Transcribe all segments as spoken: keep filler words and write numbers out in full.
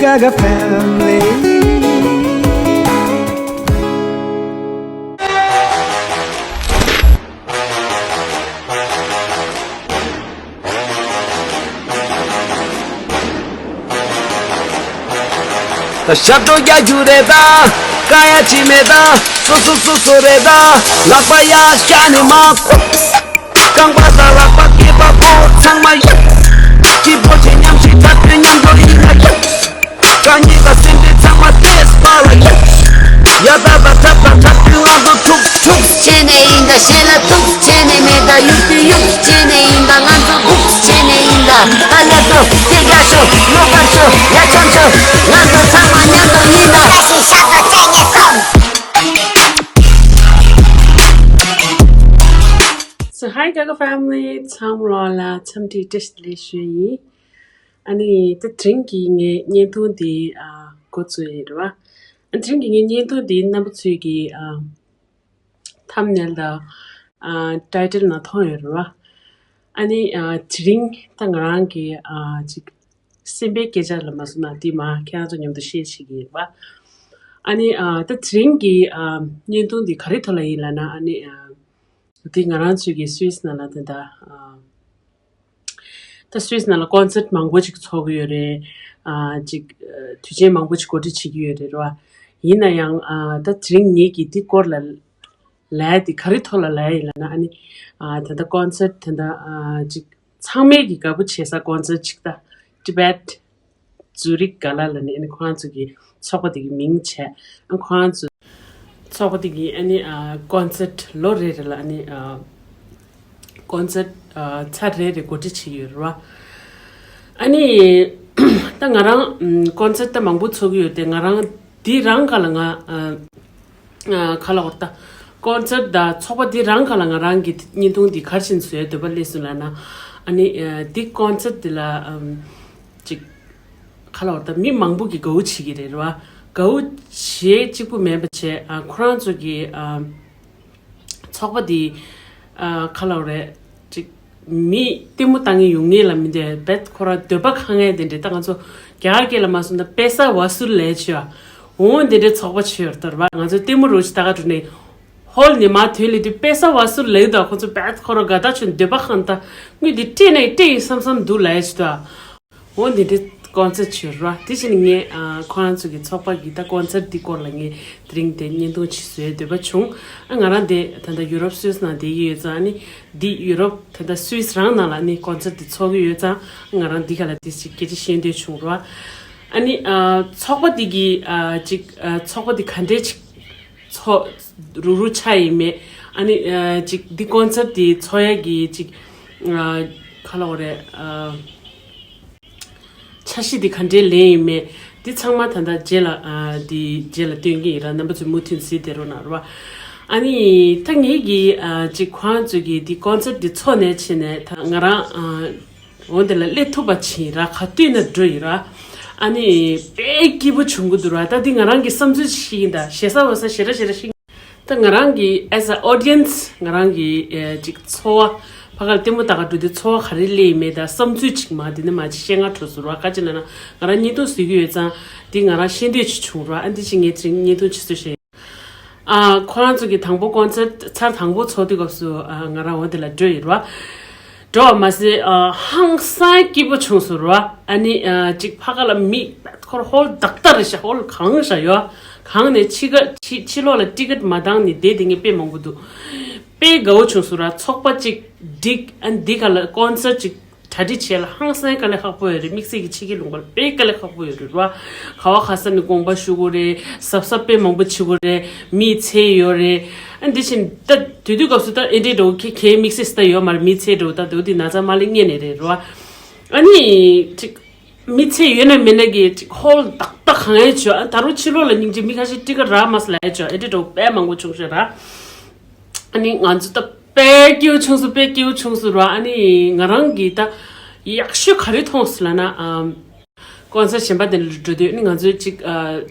Gaga family. ད་ཞབས་བྲོ་རྒྱག་རྒྱུ་རེད་ད། དཀའ་ཡ་ཅི་མེད་ད། སོ་སོ་སོ་སོ་རེད་ད། ལག་པ་ཡར་བཀྱག་ནས་མར། རྐང་པ་དང་ལག་པ་སྐེད་པ་པོ་ཚང་མ་ཡ། སྐྱིད་པོ་བྱེད་མཉམ་ཞིག་འཁྲབ་སྟོན་མཉམ་དུ་ཡིན་ན་ཡ། དཀའ་ངལ་དང་སེམས་ཁྲལ་ཚང་མ་ཏེས་པ་ལ་ཡ། ཡ་ད་ད་འཁྲབ་དང་འཁྲབ་དུས་ང་ཚོ་ཐུག་ཐུག་བྱས་ནས་ཡིན་ད། ཞེ་ལ་ཐུག་བྱས་ནས་མེད་ད། ཡུག་ཏུ་ཡུག་བྱས་ནས་ཡིན་ད། ང་ཚོ་སྒུག་བྱས་ནས་ཡིན་ད། ཨ་ལེ་ཏོ་སྐད་རྒྱག་ཤོག་གློ་བར་ཤོག་ཡ་འཁྱམ་ཤོག་ང་ཚོ་ཚང་མ་མཉམ་དུ་ཡིན་ད། So hi Gaga family, ཚང་མ་ལ་འཚམས་འདྲི་བཀྲ་ཤིས་བདེ་ལེགས་ཞུ་ཡིན། ཨ་ནི་ད་དེ་རིང་གི་ངའི་བརྙན་ཐུང་འདི་ཨ་འགོ་བཙུགས་ཡོད་རེད་བ། ཨ་དེ་རིང་གི་ངའི་བརྙན་ཐུང་འདི་རྣམ་པ་ཚོས་ཀྱི་ཨ་ཐམ་ནེལ་དང་ཨ་ཊའི་ཊལ་ནང་མཐོང་ཡོད་རེད་བ། ཨ་ནི་ཨ་དེ་རིང་ད་ང་རང་གི་ཨ་ཅིག་སེམས་པའི་སྐད་ཆ་ལ་མ་སོང་ན་འདི་མ་ཁྱེད་རང་ཚོ་མཉམ་དུ་བཤད་བྱེད་ཀྱི་ཡོད་པ། ཨ་ནི་ཨ་ད་དེ་རིང་གི་ཨ་བརྙན་ཐུང་འདི་ག་རེ་ཐོག་ལ་ཡིན་ལབ་ན། ཨ་ནི་ཨ་འདི་ང་རང་ཚོའི་གི་སུད་སི་ནང་ལ་ད་ལྟ་ཨ་ད་སུད་སི་ནང་ལ་ཀོན་སར་ཊི་མང་པོ་ཅིག་ཚོགས་ཀྱི་ཡོད་རེད། ཨ་ཅིག་ཨ་དུས་ཆེན་མང་པོ་ཅིག་གོ་སྒྲིག་བྱེད་ཀྱི་ཡོད་རེད་ར། ཡིན་ན་ཡང་ཨ་ད་དེ་རིང་ངེད་ཀྱིས་འདི་སྐོར་ལ་ལབ་ཡ་དེ་ག་རེ་ཐོག་ལ་ལབ་ཡ་ཡིན་ལབ་ན། ཨ་ནི་ཨ་ད་ལྟ་ཀོན་སར་ཊི་ད་ལྟ་ཨ་ཅིག་ཚང་མས་ཀྱི་དགའ་པོ་བྱེད་ས་ཀོན་སར་ཊི་ཅིག་ད་ཊི་བེཊ་ཛུ་རིག་ག་ལ་ལ་ནི་ཨ་ནི་ཁོ་རང་ཚོ་གི་ཚོགས་པ་དེ་གི་མིང་བྱས། ཨ་ཁོ་རང་ཚོ་ཚོགས་པ་དེ་གི་ཨ་ནི་ཨ་ཀོན་སར་ཊི་ལོ་རེ་རེ་ལ་ཨ་ནི་ཨ་ཀོན་སར་ཊི་ཨ་ཚར་རེ་རེ་གོ་སྒྲིག་བྱེད་ཀྱི་ཡོད་རེད་བ། ཨ་ནི་ད་ང་རང་ཨམ་ཀོན་སར་ཊི་ད་མང་པོ་ཚོགས་ཀྱི་ཡོད་དེ། ང་རང་འདི་རང་ག་ལ་ང་ཨ་ཨ་ག་ལ་བར་ད་ཀོན་སར་ཊི་དང་ཚོགས་པ་འདི་རང་ག་ལ་ང་རང་གི་བརྙན་ཐུང་འདི་ག་རེ་བྱས་ནས་བཟོ་ཡ་འདོད་པ་སླེབས་སོང་ལབ་ན། ཨ་ནི་ཨ་འདི་ཀོན་སར་ཊི་འདི་ལ་ཨམ་ཅིག་ག་ལ་བར་ད་མི་མང་པོ་གིས་དགའ་བོ་བྱེད་ཀྱི་རེད་རེད་བ། དགའ་བོ་བྱེད་གཅིག་པུ་མིན་པ་བྱས། ཨ་ཁོ་རང་ཚོ་གི་ཨམ་ཚོགས་པ་འདི་ཨ་ག་ལ་བར་རེད་ཅིག་མི་ལྟད་མོ་ལྟ་མཁན་ཡོང་མཁན་ལ་མི་འདོད་པས། ཁོ་རང་འདོད་པ་ཁེངས་མཁན་དེ་འདྲས། ད་ང་ཚོ་རྒྱ་གར་སྐད་ལ་མ་སོང་ན་པེ་ས་ཝ་སུལ་ལབ་ཡ་ཅིག་ཡོད། འོ་དེ་འདྲའི་ཚོགས་པ་ཅིག་ཡོད་རེད་རེད་བ། ང་ཚོ་ལྟད་མོ་རོ་ཅིག་ལྟ་ག་འགྲོ་ནས་ཧོལ་ནས་མར་ཐོན་སླེབས་དུས་པེ་ས་ཝ་སུལ་ལབ་དུས་ཁོ་ཚོ་པས་ཁོ་རང་དགའ་ཐག་ཆོད། འདོད་པ་ཁེངས། ད་དངུལ་འདི་སྤྲད་ན་ཡང་སྤྲད་ཡིན་བསམ་བསམ་འདུག་ལབ་ཡ་ཅིག་འདུག་འོ་འདི་འདྲའི་ཀོན་སར་ཊི་ཅིག་ཡོད་རེད་བ། དེ་བཞིན་ངས་ཨ་ཁོ་རང་ཚོ་གི་ཚོགས་པ་གི་ད་ཀོན་སར་ཊི་འདི་སྐོར་ལ་ངས་དེ་རིང་དེ་བརྙན་ཐུང་ཅིག་བཟོ་ཡའི་འདོད་པ་བྱུང་། ཨ་ང་རང་དེ་ད་ལྟ་ཡུ་རོབ་སུད་སི་ནང་བསྡད་ཀྱི་ཡོད་ཙང་། ཨ་ནི་འདི་ཡུ་རོབ་ད་ལྟ་སུད་སི་རང་ནང་ལ་ནི་ཀོན་སར་ཊི་འདི་ཚོགས་ཀྱི་ཡོད་ཙང་། ཨ་ང་རང་འདི་ག་ལ་དེ་ཅིག་སྐད་ཆ་བཤད་འདོད་བྱུང་རེད་བ། ཨ་ནི་ཨ་ཚོགས་པ་འདི་གི་ཨ་ཅིག་ཨ་ཚོགས་པ་འདི་ག་འདྲས་ཅིག་ཚོགས་རུག་རུག་ཆགས་ཡིན་མེད། ཨ་ནི་ཨ་ཅིག་འདི་ཀོན་སར་ཊི་འདི་ཚོགས་ཡ་གི་ཅིག་ཨ་ག་ལ་བར་རེད་ཨ། འཆར་གཞི་འདི་ག་འདྲའི་ལེན་ཡིན་མེད། འདི་ཚང་མ་ད་ལྟ་རྗེས་ལ་ཨ་འདི་རྗེས་ལ་སྟོན་གྱི་ཡིན་ར། རྣམ་པ་ཚོས་མུ་མཐུད་གཟིགས་བསྡད་རོགས་གནང་ར། ཨ་ནི་ད་ངེད་ཀྱིས་ཨ་ཅིག་ཁོང་ཚོས་ཀྱིས་འདི་ཀོན་སར་ཊི་འདི་ཚོགས་ནས་ཕྱིན་ནས། ད་ང་རང་ཨ་འོ་འདི་ལ་སླེབས་ཐུབ་པ་ཕྱིན་ར། ག་དུས་ན་འགྲོ་ཡིན་ར། ཨ་ནི་དཔེ་སྐྱིད་པོ་བྱུང་གི་འདུག་ར། ད་འདི་ང་རང་གི་བསམ་ཚུལ་ཞིག་ཡིན། ད་ཞེ་ས་བ་ས་ཞེ་དྲག་ཞེ་དྲག་ཞིག་ད་ང་རང་གི་as a audience ང་རང་གི་ཨེ་ཅིག་ཚོར་བ། ཕ་ག་ལ་ལྟད་མོ་ལྟ་ག་འགྲོ་དུས་ཚོར་བ་ག་རེ་སླེབས་ཡིན་མེད། ད་བསམ་ཚུལ་ཅིག་མ་འདི་ནི་མ་ཅིག་བཤད་ང་འགྲོ་སོང་ར། ག་ཅི་ལབ་ན་ང་རང་བརྙན་ཐུང་བཟོ་གི་ཡོད་ཙང་འདི་ང་རང་ཤེས་འདོད་ཅིག་བྱུང་ར། ཨ་འདི་ཅིག་ངས་ཅིག་བརྙན་ཐུང་ཅིག་བཟོ་ཤེས། ཨ་ཁོ་རང་ཚོ་གི་དང་པོ་ཀོན་སར་ཊི་ཚར་དང་པོ་ཚོགས་དུས་སྐབས་སུ་ཨ་ང་རང་འོ་དེ་ལ་འགྲོ་ཡོད་ར། འགྲོ་བ་མ་ཟད་ཨ་ཧང་སང་སྐྱིད་པོ་བྱུང་སོང་ར། ཨ་ནི་ཨ་ཅིག་ཕ་ག་ལ་མི་ཁོར་ཧོལ་དག་དག་རེད་ཤག་ཧོལ་གང་ཤག་ཡོད། གང་ནས་ཕྱི་ག་ཕྱི་ཕྱི་ལོགས་ལ་ཊི་ཀེ་ཊི་མ་བཏང་ནས་བསྡད་དེ་ངས་དཔེ་མང་པོ་འདུག་དཔེ་དགའ་བོ་བྱུང་སོང་ར། ཚོགས་པ་གཅིག་འགྲིག་ཨ་འདི་ག་ལ་ཀོན་སར་གཅིག་གྲ་སྒྲིག་བྱས་ལ་ཧང་སང་དཀའ་ལས་ཁག་པོ་ཡོད་རེད། དམིགས་བསལ་གྱི་ཕྱི་རྒྱལ་ལུང་པ་ལ་དཔེ་དཀའ་ལས་ཁག་པོ་ཡོད་རེད་ར། ག་བ་ག་ས་ནས་དགོངས་པ་ཞུ་དགོས་རེད། གཟབ་གཟབ་དཔེ་མང་པོ་བྱེད་དགོས་རེད། མིའི་ཚེ་ཡོད་རེད། ཨ་འདི་བཞིན་ད་དུས་དུས་སྐབས་སུ་ད་ཨེ་འདྲའི་འགྲོ་ཁེ་ཁེ་དམིགས་བསལ་ད་ཡོད་མ་རེད། མིའི་ཚེ་འགྲོ་ད་དུ་འདི་ན་ཚ་མ་ལེ་ངེས་ནས་རེད་ར། ཨ་ནི་ཅིག་མི་ཚེ་ཡོད་ན་མེད་ན་གི་ཅིག་ཧོལ་ཏག་ཏག་གང་ཡང་བྱོས། ཨ་ད་རུང་ཕྱི་ལོགས་ལ་སྙིང་རྗེ་མི་ཁ་ཤས་ཊི་ཀེ་ཊི་རག་མ་སོང་ལབ་ཡ་བྱོས། ཨེ་ཊི་ཊི་དཔེ་མང་པོ་བྱུང་ཤག་ར། ཨ་ནི་ང་ཚོ་ད་དཔེ་སྐྱིད་པོ་བྱུང་སོང་། དཔེ་སྐྱིད་པོ་བྱུང་སོང་ར། ཨ་ནི་ང་རང་གིས་ད་ཡག་ཤོས་ག་རེ་མཐོང་སོང་ལབ་ན། ཨམ་ཀོན་སར་གཞན་པ་དེ་ལ་འགྲོ་དུས་ཨ་ནི་ང་ཚོའི་ཅིག་ཨ་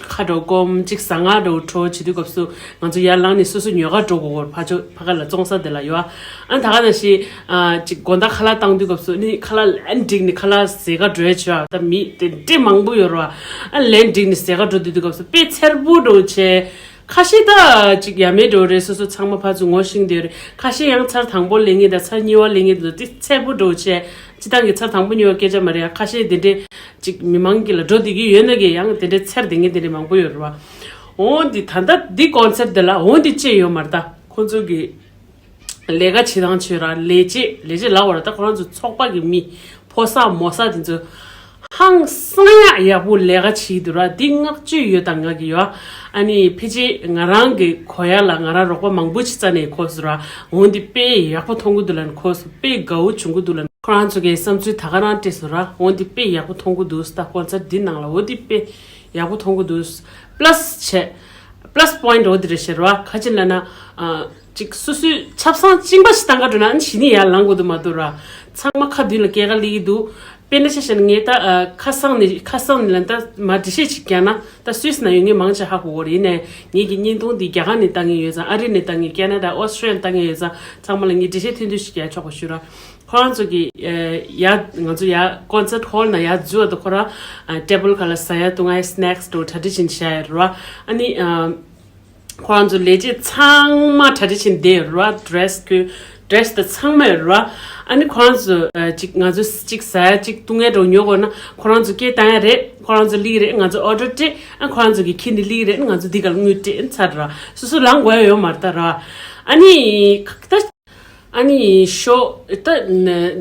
ཁ་འགྲོ་སྐོམ་ཅིག་ཟ་ང་འགྲོ་བྲོ་བྱེད་དུས་སྐབས་སུ་ང་ཚོ་ཡར་ལངས་ནས་སོ་སོ་ཉོ་ག་འགྲོ་དགོས་ཕ་ཆོ་ཕ་ག་ལ་བཙོང་ས་དེ་ལ་ཡོད། ཨ་ད་ག་ནང་བཞིན་ཨ་ཅིག་དགོང་དག་ཁ་ལག་བཏང་དུས་སྐབས་སུ་ནི་ཁ་ལག་ལན་བསྒྲིགས་ནས་ཁ་ལག་ཟས་ག་འགྲོ་ཡ་བྱོས། ཨ་ད་མི་དེ་འདྲས་མང་པོ་ཡོད་རེད་བ། ཨ་ལན་བསྒྲིགས་ནས་ཟས་ག་འགྲོ་དུས་དུས་སྐབས་སུ་དཔེ་འཚེར་པོ་འགྲོ་བྱས། ཁ་ཤས་ད་ཅིག་ཡ་མེད་འགྲོ་རེད། སོ་སོ་ཚང་མ་ཕར་ཚུར་ངོ་ཤེས་བསྡད་ཡོད་རེད། ཁ་ཤས་ཡང་ཚར་དང་པོ་ལེན་མཁན་དང་ཚར་གཉིས་པ་ལེན་མཁན་དེ་ཚོ་དེ་འཚེར་པོ་འགྲོ་བྱས། སྤྱི་བཏང་གི་ཚར་དང་པོ་གཉིས་པ་སྐད་ཆ་མ་རེད་ཡ། ཁ་ཤས་དེ་འདྲས་ཅིག་མི་མང་གི་ལ་འགྲོ་བསྡད་ཀྱི་ཡོད་ན་གི་ཡང་དེ་འདྲས་འཚེར་བསྡད་མཁན་དེ་འདྲས་མང་པོ་ཡོད་རེད་བ། འོ་འདི་ད་ལྟ་འདི་ཀོན་སར་དེ་ལ་འོ་འདི་ཅི་ཡོད་མ་རེད། ད་ཁོང་ཚོ་གི་ལས་ཀ་བྱེད་སྟངས་བྱོས་ར། ལས་བྱེད་ལས་བྱེད་ལབ་པ་ར། ད་ཁོ་རང་ཚོ་ཚོགས་པ་གི་མི་ཕོ་གསར་མོ་གསར་དེ་ཚོ་ཧང་སང་ཡག་ཡག་པོ་ལས་ཀ་བྱེད་ཀྱི་འདུག་ར། འདི་བསྔགས་བརྗོད་ཡོད་དང་ང་གི་ཡོད། ཨ་ནི་ཕལ་ཆེར་ང་རང་གི་གོ་ཡ་ལ་ང་རང་རོགས་པ་མང་པོ་ཅིག་རྩ་ནས་གོ་སོང་ར། འོ་འདི་དཔེ་ཡག་པོ་མཐོང་གི་འདུག་ལབ་ནས་གོ་སོང་། དཔེ་དགའ་བོ་བྱུང་གི་འདུག་ལབ་ནས་ཁོ་རང་ཚོ་གི་བསམ་ཚུལ་ད་ག་རང་སྤྲད་སོང་ར། འོ་འདི་དཔེ་ཡག་པོ་མཐོང་གི་འདུག་ད་ཀོན་སར་འདི་ནང་ལ་འོ་འདི་དཔེ་ཡག་པོ་མཐོང་གི་འདུག་པ་ལ་སི་བྱས། པ་ལ་སི་པོ་ཡིན་ཊི་འོ་དེ་རེད་ཟེར་བ། ག་ཅི་ལབ་ན། ཨ་ཅིག་སོ་སོའི་ཆབ་གསང་གཅིག་པ་ཞིག་བཏང་ག་འགྲོ་ན་ཨ་ནི་གཞི་ནས་ཡར་ལངས་དགོས་འདུག་མ་གཏོགས་ར། ཚང་མ་ཁ་མདུན་ལ་སྐྱེལ་ག་སླེབས་ཀྱི་འདུག་དཔེར་ན་ཆ་བཞག་ན་ངས་ད་ཨ་ཁ་གསང་ནས་ཁ་གསང་ནས་ལ་ད་མར་འགྲེལ་བཤད་ཅིག་རྒྱག་ན། ད་སུད་སི་ན་ཡོད་མཁན་མང་ཆེ་ཧ་གོ་གི་རེད། ཡིན་ནའི་ངེད་ཀྱི་བརྙན་ཐུང་འདི་རྒྱ་གར་ནས་བཏང་མཁན་ཡོད་ཙང་། ཨ་རི་ནས་བཏང་མཁན། ཁེ་ན་ཌ་ཨོ་སི་ཊི་རི་ལི་ཡ་ནས་བཏང་མཁན་ཡོད་ཙང་། ཚང་མ་ལ་ངས་འགྲེལ་བཤད་ཐུང་ཐུང་ཞིག་རྒྱག་ཆོག་པ་ཞུ་ར། ཁོ་རང་ཚོ་གི་ཨ་ཡ་ང་ཚོ་ཡ་ཀོན་སར་ཊི་ཧོལ་ནང་ཡར་འཛུལ་བ་དང་ཁོ་རང་ཨ་ཊེ་བལ་སྒང་ལ་ཟ་ཡ་བཏུང་ཡ་སི་ནེག་སི་འདྲ་གྲ་སྒྲིག་བྱས་བཞག་ཡོད་རེད་བ། ཨ་ནི་ཨ་ཁོ་རང་ཚོ་ལས་བྱེད་ཚང་མ་གྲ་སྒྲིག་བྱས་བསྡད་ཡོད་རེད་བ། ཌི་རེ་སི་ཁོ་ཌི་རེ་སི་དང་ཚང་མ་ཡོད་རེད་བ། ཨ་ནི་ཁོ་རང་ཚོ་ཨ་ཅིག་ང་ཚོ་ཅིག་ཟ་ཡ་ཅིག་བཏུང་ཡ་འདྲ་ཉོ་དགོས་ན་ཁོ་རང་ཚོ་སྐད་བཏང་ཡ་རེད། ཁོ་རང་ཚོ་སླེབས་ཀྱི་རེད། ང་ཚོ་ཨོ་ཌར་སྤྲད། ཨ་ཁོ་རང་ཚོ་གི་ཁྱེར་ནས་སླེབས་ཀྱི་རེད། ང་ཚོ་འདི་ག་ལ་དངུལ་སྤྲད་ཚར་རེད་བ། སོ་སོ་ལངས་དགོས་ཡ་ཡོད་མ་རེད་ད་རེད་བ། ཨ་ནི་ད། ཨ་ནི་ཤོ་ད་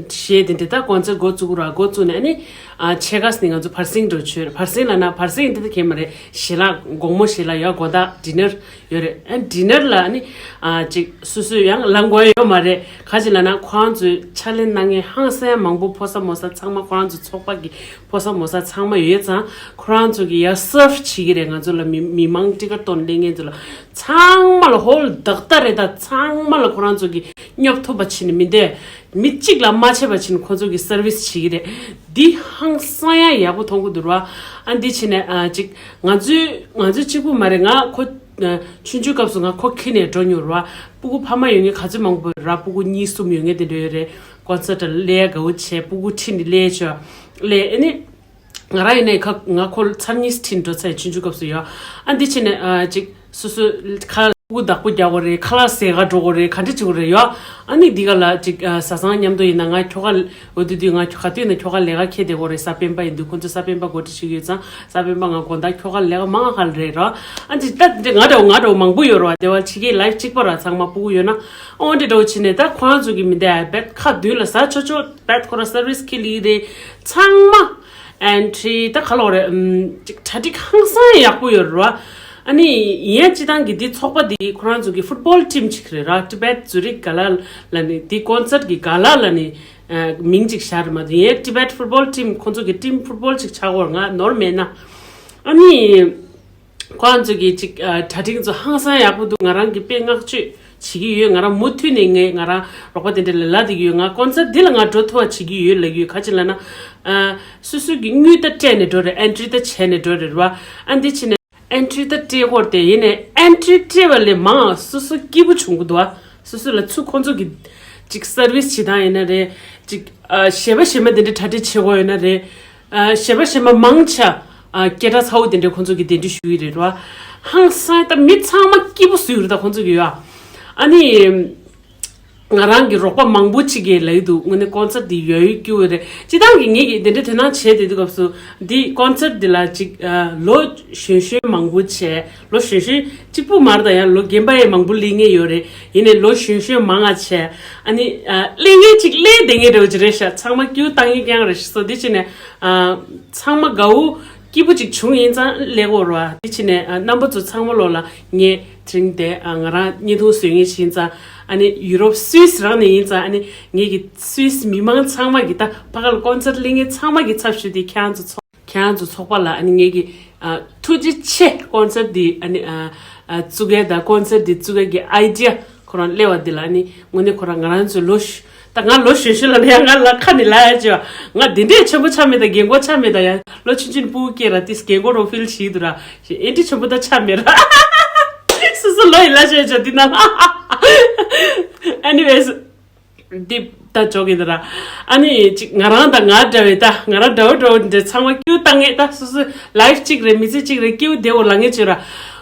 ཞེས་དེ་འདྲ་ད་ཀོན་སར་འགོ་བཙུགས་ར། འགོ་བཙུགས་ནས་ཨ་ནི་ཨ་ཕྱེད་ཀ་ནས་ང་ཚོ་བར་གསེང་འགྲོ་བྱོས། བར་གསེང་ལབ་ན་བར་གསེང་འདི་ད་གས་མ་རེད། ཞལ་ལག་དགོང་མོ་ཞལ་ལག་ཡོད། དགོང་དག་ཌི་ནར་ཡོད་རེད། ཨ་ཌི་ནར་ལ་ཨ་ནི་ཨ་ཅིག་སོ་སོས་ཡང་ལངས་དགོས་ཡ་ཡོད་མ་རེད། ག་ཅི་ལབ་ན་ཁོ་རང་ཚོའི་ཕྱག་ལས་གནང་མཁན་ཧང་སང་མང་པོ་ཕོ་གསར་མོ་གསར་ཚང་མ་ཁོ་རང་ཚོ་ཚོགས་པ་གི་ཕོ་གསར་མོ་གསར་ཚང་མ་ཡོད་ཙང་ཁོ་རང་ཚོ་གི་ཡ་སར་བ་བྱེད་ཀྱི་རེད། ང་ཚོ་ལ་མི་མི་མང་ཊི་ཀེ་ཊི་གཏོང་སླེབས་མཁན་ཚོ་ལ། ཚང་མ་ལ་ཧོལ་ཌག་ཊ་རེད། ད་ཚང་མ་ལ་ཁོ་རང་ཚོ་གི་སྙོབ་ཐུབ་པ་བྱས་ནས་མི་འདས། མི་གཅིག་ལ་མ་ཆད་པ་བྱས་ནས་ཁོ་ཚོ་གི་སར་བི་སི་བྱེད་ཀྱི་རེད། འདི་ཧང་སང་ཡ་ཡག་པོ་མཐོང་གི་འདུག་ར། ཨ་འདི་བྱས་ནས་ཨ་ཅིག་ང་ཚོའི་ང་ཚོའི་གཅིག་པུ་མ་རེད། ང་ཁོ་ཨ་ཆུང་ཆུང་སྐབས་སུ་ང་ཁོ་ཁྱེར་ནས་འགྲོ་མྱོང་ར། སྤུ་གུ་ཕ་མ་ཡོད་མཁན་ག་ཚོད་མང་པོ་ར། སྤུ་གུ་གཉིས་གསུམ་ཡོད་མཁན་དེ་འདྲ་ཡོད་རེད། ཀོན་སར་ཊི་ལ་སླེབས་ཡ་དགའ་བོ་བྱས། སྤུ་གུ་ཁྲིད་ནས་སླེབས་ཆོག་སླེབས། ཨ་ནི། ང་རང་ཡིན་ནའི་ཁ་ང་ཁོ་ཚར་གཉིས་ཁྲིད་འགྲོ་ཚར་ཡ། ཆུང་ཆུང་སྐབས་སུ་ཡོད། ཨ་འདི་བྱས་ནས་ཨ་ཅིག་སོ་སོ་ཁ་ལག་སྤུ་གུ་བདག་པོ་རྒྱག་དགོས་རེད། ཁ་ལག་ཟས་ག་འགྲོ་དགོས་རེད། ག་འདྲ་བྱེད་དགོས་རེད་ཡོད། ཨ་ནི་འདི་ག་ལ་ཅིག་ཨ་བཟའ་ཚང་མཉམ་དུ་ཡིན་ན་ང་ཁྱོ་ག་འོ་དུས་དུས་ང་ག་དུས་ན་ཁྱོ་ག་ལས་ཀ་འཁྱེར་བསྡད་དགོས་རེད། གཟའ་སྤེན་པ་ཡིན་དུས་ཁོ་ཚོ་གཟའ་སྤེན་པ་འགོ་ཁྲིད་བྱེད་ཀྱི་ཡོད་ཙང་གཟའ་སྤེན་པ་ང་དགོང་དག་ཁྱོ་ག་ལས་ཀ་མང་ང་ཧ་ལ་རེད་ར། ཨ་འདི་ད་འདི་ང་འདྲ་བོ་ང་འདྲ་བོ་མང་པོ་ཡོད་ར། བ་དེ་བ་ཕྱི་རྒྱལ་ལའིབ་གཅིག་པ་ར། ཚང་མ་སྤུ་གུ་ཡོད་ན་ཨོ་འདྲ་འདྲ་བོ་བྱས་ནས་ད་ཁོ་རང་ཚོ་གི་མི་འདའ་བད་ཁ་མདུན་ལ་ཟ་ཆོག་ཆོག་བད་ཁོ་ར་སར་བི་སི་འཁྱེར་སླེབས་ཀྱི་རེད། ཚང་མ་ཨེན་ཊི་རི་ད་ག་ལོག་རེད། ཨམ་ཅིག་གྲ་སྒྲིག་ཧང་སང་ཡག་པོ་ཡོད་རེད་བ། ཨ་ནི་ཡིན་ཡང་སྤྱི་བཏང་གི་འདི་ཚོགས་པ་འདི་ཁོ་རང་ཚོ་གི་ཕུཊ་བོལ་ཊིམ་ཅིག་རེད་ར། ཊི་བེཊ་ཛུ་རིག་ག་ལ་ལ་ནི་འདི་ཀོན་སར་གི་ག་ལ་ལ་ནི་ཨ་མིང་ཅིག་བཞག་རེད་མ་གཏོགས། ཡིན་ཡང་ཊི་བེཊ་ཕུཊ་བོལ་ཊིམ་ཁོ་ཚོ་གི་ཊིམ་ཕུཊ་བོལ་ཅིག་ཆགས་ཀྱི་ཡོད་རེད། ང་ནོར་མེད་ན། ཨ་ནི། ཁོ་རང་ཚོ་གི་ཅིག་ཨ་གྲ་སྒྲིག་ཚོ་ཧང་སང་ཡག་པོ་འདུག་ང་རང་གི་དཔེ་བསྔགས་བརྗོད་བྱེད་ཀྱི་ཡོད། ང་རང་མུ་མཐུད་ནས་ངས་ང་རང་རོགས་པ་དེ་འདྲ་ལ་ལབ་བསྡད་ཀྱི་ཡོད། ང་ཀོན་སར་འདི་ལ་ང་འགྲོ་ཐུབ་པ་བྱེད་ཀྱི་ཡོད་ལབ་ཀྱི་ཡོད། ག་ཅི་ལབ་ན་ཨ་སོ་སོ་གི་དངུལ་ད་སྤྲད་ནས་འགྲོ་རེད། ཨེན་ཊི་རི་ད་བྱས་ནས་འགྲོ་རེད་བ། ཨ་འདི་ཕྱིན་ནས་ཨེན་ཊི་རི་ད་སྤྲད་དགོས་རེད་དེ། ཡིན་ནའི་ཨེན་ཊི་རི་སྤྲད་པ་ལས་མང་སོ་སོ་སྐྱིད་པོ་བྱུང་གི་འདུག་ཨ། སོ་སོ་ལ་ཚུར་ཁོང་ཚོ་གི་ཅིག་སར་བི་སི་བྱེད་སྟངས་ཡིན་ན་རེད། ཅིག་ཨ་གཞས་པ་གཞས་མ་དེ་འདྲ་གྲ་སྒྲིག་བྱེད་དགོས་ཡོད་ན་རེད། ཨ་གཞས་པ་གཞས་མ་མང་ཆེ་ཨ་སྐད་གྲགས་ཚ་བོ་དེ་འདྲས་ཁོང་ཚོ་གིས་གདན་འདྲེན་ཞུ་གི་རེད་ར། ཧང་སང་ད་མི་ཚང་མ་སྐྱིད་པོ་བཟོས་ཡོད་རེད་ད་ཁོང་ཚོ་གིས་ཡ། ཨ་ནི་ང་རང་གི་རོགས་པ་མང་པོ་ཅིག་གིས་ལབ་ཀྱི་འདུག་དངོས་གནས་ཀོན་སར་འདི་ཡོད་ཡོད་སྐྱིད་པོ་རེད། སྤྱིར་བཏང་གི་ངེད་ཀྱིས་དེ་འདྲ་དོ་སྣང་བྱས་བསྡད་དུས་སྐབས་སུ་འདི་ཀོན་སར་འདི་ལ་ཅིག་ཨ་ལོ་གཞོན་གཞོན་མང་པོ་བྱས། ལོ་གཞོན་གཞོན་གཅིག་པུ་མ་རེད་ད། ཡང་ལོ་རྒན་པ་ཡང་མང་པོ་སླེབས་མཁན་ཡོད་རེད། ཡིན་ནའི་ལོ་གཞོན་གཞོན་མང་ང་བྱས། ཨ་ནི་ཨ་སླེབས་མཁན་གཅིག་སླེབས་བསྡད་མཁན་འདྲ་བོ་ཅིག་རེད་ཤག་ཚང་མ་ཀིའུ་བཏང་མཁན་རྐྱང་རེད་ཤག་སོ་འདི་བྱས་ནས་ཨ་ཚང་མ་དགའ་བོ་སྐྱིད་པོ་ཅིག་བྱུང་ཡིན་ཙང་སླེབས་ཀྱི་ཡོད་རེད་བ། འདི་བྱས་ནས་ཨ་རྣམ་པ་ཚོ་ཚང་མ་ལོག་ལ་ངས་དེ་རིང་དེ་ཨ་ང་རང་བརྙན་ཐུང་བཟོ་མཁན་ཞིག་ཡིན་ཙང་། ཨ་ནི་ཡུ་རོབ་སུད་སི་རང་ནས་ཡིན་ཙང་། ཨ་ནི་ངེད་ཀྱི་སུད་སི་མི་མང་ཚང་མ་གི་ད་ཕ་ག་ལ་ཀོན་སར་སླེབས་མཁན་ཚང་མ་གི་ཚབ་ཞུས་ཏེ་ཁྱེད་རང་ཚོ་ཚོགས། ཁྱེད་རང་ཚོ་ཚོགས་པ་ལ་ཨ་ནི་ངེད་ཀྱི་ཨ་ཐུགས་རྗེ་ཆེ། ཀོན་སར་འདི་ཨ་ནི་ཨ་ཨ་བཙུགས་ཡས་དང་ཀོན་སར་འདི་བཙུགས་ཡས་ཀྱི་ཨའི་ཌི་ཡ་ཁོ་རང་སླེབས་པ་འདི་ལ་ཨ་ནི་དངོས་གནས་ཁོ་རང་ང་རང་ཚོའི་ལོ་ཤུ་ ད་ང་ལོ་གཞོན་གཞོན་ལ་ནས་ང་ལ་ཁ་ནས་ལ་ཡ་ཅེ་བ། ང་འདི་འདྲས་ཆེན་པོ་ཆགས་མེད། ད་རྒན་གོག་ཆགས་མེད། ད་ཡ་ལོ་ཆུང་ཆུང་ནས་སྤུ་གུ་སྐྱེས་ར་ཏིས་རྒན་གོག་རོ་ཕིལ་བྱེད་འདུག་ར། ཞེས་ཨེ་འདྲས་ཆེན་པོ་ད་ཆགས་མེད་ར། སོ་སོ་ལོ་ཡི་ལ་ཤེས་ཅོ་འདི་ན། Anyways, འདི་ད་ཅོག་གི་འདི་ར། ཨ་ནི་ཅིག་ང་རང་དང་ང་འདྲ་བའི་ད་ང་རང་འདྲ་བོ་འདྲ་བོ་འདི་ཚང་མ་སྐྱིད་བཏང་ངེས། ད་སོ་སོ་ལའིཕ་གཅིག་རེད། མི་ཚེ་གཅིག་རེད། སྐྱིད་བདེ་བོ་ལ་ངེས་ཅོ་ར།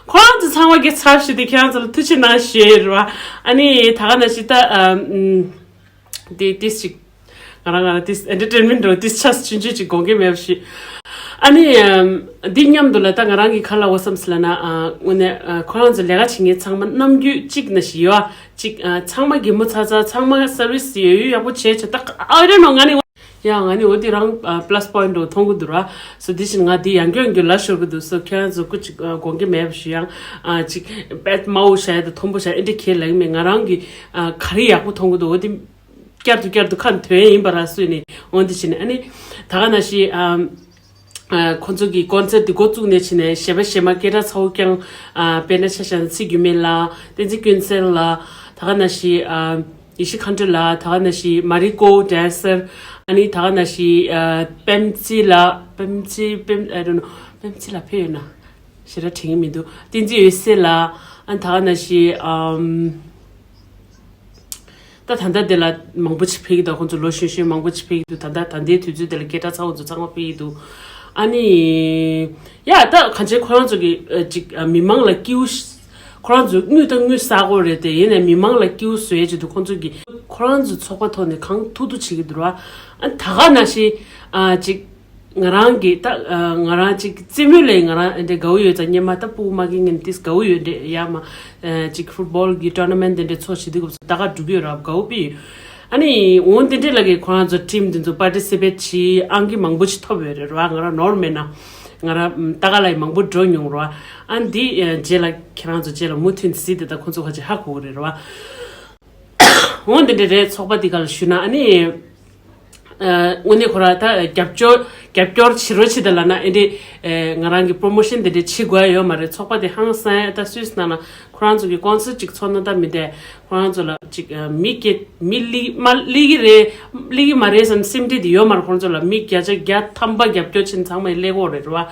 ཁོ་རང་ཚོ་ཚང་མ་གི་ཚབ་ཞུས་ཏེ་ཁྱེད་རང་ཚོ་ལ་ཐུགས་ཆེ་གནང་ཞུ་ཡི་ར་བ། ཨ་ནི་ད་ག་ནང་བཞིན་ད་ཨམ། དེ་ཏིས་ཅིག་ང་རང་ང་རང་ཏིས་ཨེན་ཏར་ཊེན་མེན་ཊི་འགྲོ་ཏིས་ཆ་ཆུང་ཆུང་ཅིག་དགོངས་ཀྱི་མེད་པ་ཞིག་ཨ་ནི་ཨམ། འདི་མཉམ་དུ་ལ་ད་ང་རང་གི་ཁ་ལ་འོ་བསམ་སི་ལ་ན་ཨ། དངོས་གནས་ཨ། ཁོ་རང་ཚོ་ལས་ཀ་བྱེད་མཁན་ཚང་མ་རྣམ་འགྱུར་གཅིག་ན་ཞིག་ཡོད་ཨ། གཅིག་ཨ། ཚང་མ་གད་མོ་ཚ་ཚ། ཚང་མ་སར་བིས་ཡོད་ཡོད་ཡག་པོ་བྱས་བྱས། ད་ཨ་རེ་ནོ་ང་ནི་ཡ་ང་ནི་འོ་དེ་རང་ཨ། པ་ལ་སི་པོ་ཡིན་ཊི་འདྲ་མཐོང་གི་འདུག་ར། སོ་དེ་བཞིན་ང་དེ་ཡང་སྐྱོན་གྱི་ལ་ཤོར་གི་འདུག་སོ་ཁྱེད་རང་ཚོ་སྐུ་གཅིག་ཨ། དགོངས་ཀྱི་མེད་པ་ཞིག་ཡང་ཨ། གཅིག་པད་དམར་པོ་བྱས་དང་མཐོན་པོ་བྱས་ཨེ་འདྲ་ཁས་ལེན་མེད། ང་རང་གི་ཨ། ག་རེ་ཡག་པོ་མཐོང་གི་འདུག་འོ་དེ། བསྐྱར་དུ་བསྐྱར་དུ་ཁ་འདོན་ཡིན་པ་ར་སུས་ནི་འོན་ཏེ་བྱས་ནས་ཨ་ནི་ད་ག་ནང་བཞིན་ཨ། ཁོ་ཚོ་གི་ཀོན་སར་ཊི་འདི་འགོ་བཙུགས་ནས་བྱས་ནས་གཞས་པ་གཞས་མ་སྐད་གྲགས་ཚ་བོ་རྐྱང་ཨ། དཔེར་ན་ཆ་བཞག་ན་ཚེ་རྒྱུད་སྨད་ལགས། བསྟན་འཛིན་ཀུན་གསལ་ལགས། ད་ག་ནང་བཞིན་ཨ། ཡེ་ཤེས་མཁའ་འགྲོ་ལགས། ད་ག་ནང་བཞིན་མ་རི་ཀོ་ཌན་སར། ཨ་ནི་ད་ག་ནང་བཞིན་ཨ། པེམ་ཙི་ལགས། པེམ་ཙི་པེམ། I don't know. པེམ་ཙི་ལགས་ཕེབས་ཡོད་ན། ཞེ་དྲག་དྲན་གྱི་མི་འདུག་བསྟན་འཛིན་འོད་ཟེར་ལགས། ཨ་ནི་ད་ག་ནང་བཞིན་ཨམ། ད་ད་ལྟ་དེ་ལ་མང་པོ་ཅིག་ཕེབས་ཀྱི་འདུག་ཁོང་ཚོ་ལོ་གཞོན་གཞོན་མང་པོ་ཅིག་ཕེབས་ཀྱི་འདུག་ད་ལྟ་ད་ལྟའི་དུས་ཚོད་དེ་ལ་སྐད་གྲགས་ཚ་བོ་ཚོ་ཚང་མ་ཕེབས་ཀྱི་འདུག་ཨ་ནི་ཡ་ད་གང་ཅི་ཁོ་རང་ཚོ་གི་ཨ། ཅིག་ཨ། མི་མང་ལ་སྐྱིད་པོ་ཤ་ཁོ་རང་ཚོ་དངུལ་དང་དངུལ་ས་གོ་རེད་དེ། ཡིན་ནའི་མི་མང་ལ་སྐྱིད་པོ་བཟོ་ཡས་ཆེད་དུ་ཁོང་ཚོ་གི་ཁོ་རང་ཚོའི་ཚོགས་པ་ཐོག་ནས་གང་ཐུབ་ཐུབ་བྱེད་ཀྱི་འདུག་ར། ཨ་ད་ག་ནང་བཞིན་ཨ། ཅིག་ང་རང་གི་ད་ང་རང་ཅིག་རྩེད་མོ་ལས་ང་རང་འདྲ་དགའ་བོ་ཡོད་ཙང་། སྔོན་མ་ད་སྤུ་གུ་མ་གི་ངན་ཏིས་དགའ་བོ་ཡོད་འདྲ་ཡ་མ། ཅིག་ཕུཊ་བོལ་གི་ཊོར་ན་མེན་ཊི་དེ་འདྲ་ཚོགས་བྱེད་དུས་སྐབས་སུ་ད་ག་འགྲུབ་ཡོད་ར། དགའ་བོ་པི་ཡོད། ཨ་ནི་འོང་དེ་འདྲ་ལ་གི་ཁོ་རང་ཚོ་ཊིམ་དེ་ཚོ་པར་ཊི་སི་པེཊ་བྱེད་ཨང་ཀི་མང་པོ་ཞིག་ཐོབ་ཡོད་རེད་ར། ང་རང་ནོར་མེད་ན་ང་རང་ད་ག་ལ་ཡི་མང་པོ་འགྲོ་མྱོང་ར། ཨ་འདི་རྗེས་ལ་ཁྱེད་རང་ཚོ་རྗེས་ལ་མུ་མཐུད་གཟིགས་དེ་ད་ཁོ་ཚོ་ཁ་ཅིག་ཧ་གོ་གི་རེད་ར། འོང་དེ་འདྲ་རེད། ཚོགས་པ་འདི་ག་ལ་ཞུ་ན་ཨ་ནི། ཨ། དངོས་གནས་ཁོ་རང་ད་རྒྱབ་སྐྱོར་རྒྱབ་སྐྱོར་བྱེད་རོགས་བྱེད་དང་ལབ་ན་ཨེ་འདྲས། ཨེ། ང་རང་གི་པོ་རོ་མོ་ཤན་དེ་འདྲས་བྱེད་དགོས་ཡ་ཡོད་མ་རེད། ཚོགས་པ་དེ་ཧང་སང་ཡ་ད་སུད་སི་ནང་ལ་ཁོ་རང་ཚོ་གི་ཀོན་སར་ཊི་ཅིག་ཚོགས་ན་ད་མི་དེ་ཁོ་རང་ཚོ་ལ་ཅིག་ཨ། མི་སྐྱེ་མི་ལི་མ་ལི་གི་རེད། ལི་གི་མ་རེད་བསམ་སེམས་ཁྲལ་དེ་ཡོད་མ་རེད། ཁོ་རང་ཚོ་ལ་མི་བརྒྱ་ཆ་བརྒྱ་ཐམ་པ་རྒྱབ་སྐྱོར་བྱེད་ཚང་མ་ཡི་ཀླད་ཀོར་རེད་རེད་བ།